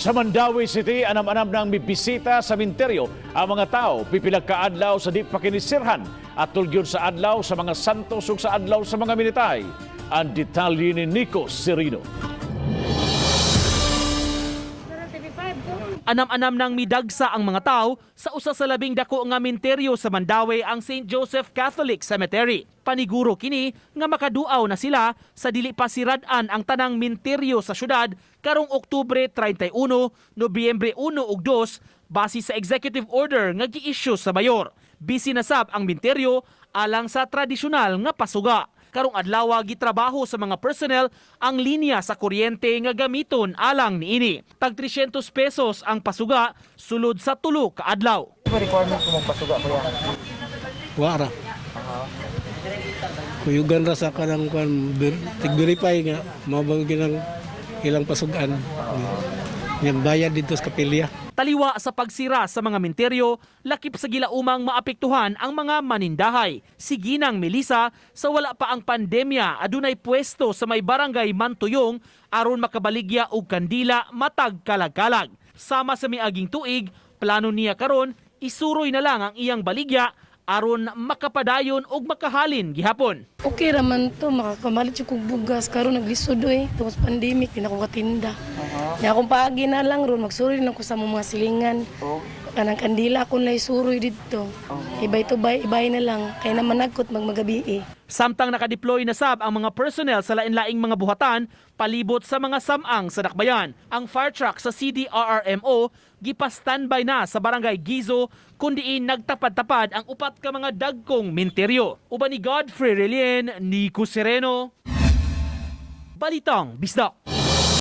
Sa Mandaue City, anam-anam nang mibisita sa minteryo ang mga tao pipila ka adlaw sa di pa kini sirhan at tulgyon sa Adlaw sa mga Santos ug sa Adlaw sa mga Minitay. Ang detalye ni Nico Serino. Anam-anam nang midagsa ang mga tao sa usa sa labing dako nga minteryo sa Mandaue, ang St. Joseph Catholic Cemetery. Paniguro kini nga makaduaw na sila sa dili pa sirad-an ang tanang minteryo sa syudad karong Oktubre 31, Nobyembre 1 ug 2 base sa executive order nga gi-issue sa mayor. Busy na sab ang minteryo alang sa tradisyonal nga pasuga. Karong adlaw, gitrabaho sa mga personnel ang linya sa kuryente nga gamiton alang niini. Tag 300 pesos ang pasuga sulod sa 3 ka adlaw. Ba requirement ko magpasuga, kuya? Wara. Kuyugan ra sa kanang kwan tig-verify nga mao ba ginang ilang pasugan. Yang bayad dito sa kapilya. Taliwa sa pagsira sa mga minteryo, lakip sa gilaumang maapektuhan ang mga manindahay. Si Ginang Melissa, sa wala pa ang pandemya, adunay pwesto sa may Barangay Mantuyong aron makabaligya og kandila matag kalag-kalag. Sama sa miaging tuig, plano niya karon isuroy na lang ang iyang baligya aron makapadayon og makahalin gihapon. Okay raman to, makakamalit yung kog bugas. Karon naglisod eh, tapos pandemic, di na ko katinda. Nya akong paagi na lang ron, magsuroy na ko sa mga silingan. Kanang kandila akong naisuroy didto. Ibay to bay, ibay na lang. Kaya naman nagkot magmagabi eh. Samtang nakadeploy na sab ang mga personnel sa lain-laing mga buhatan palibot sa mga samang sa dakbayan. Ang fire truck sa CDRRMO gipa-standby na sa Barangay Gizo kun diin nagtapad-tapad ang upat ka mga dagkong minteryo. Uban ni Godfrey Relien, Nico Sereno, Balitang Bisdak.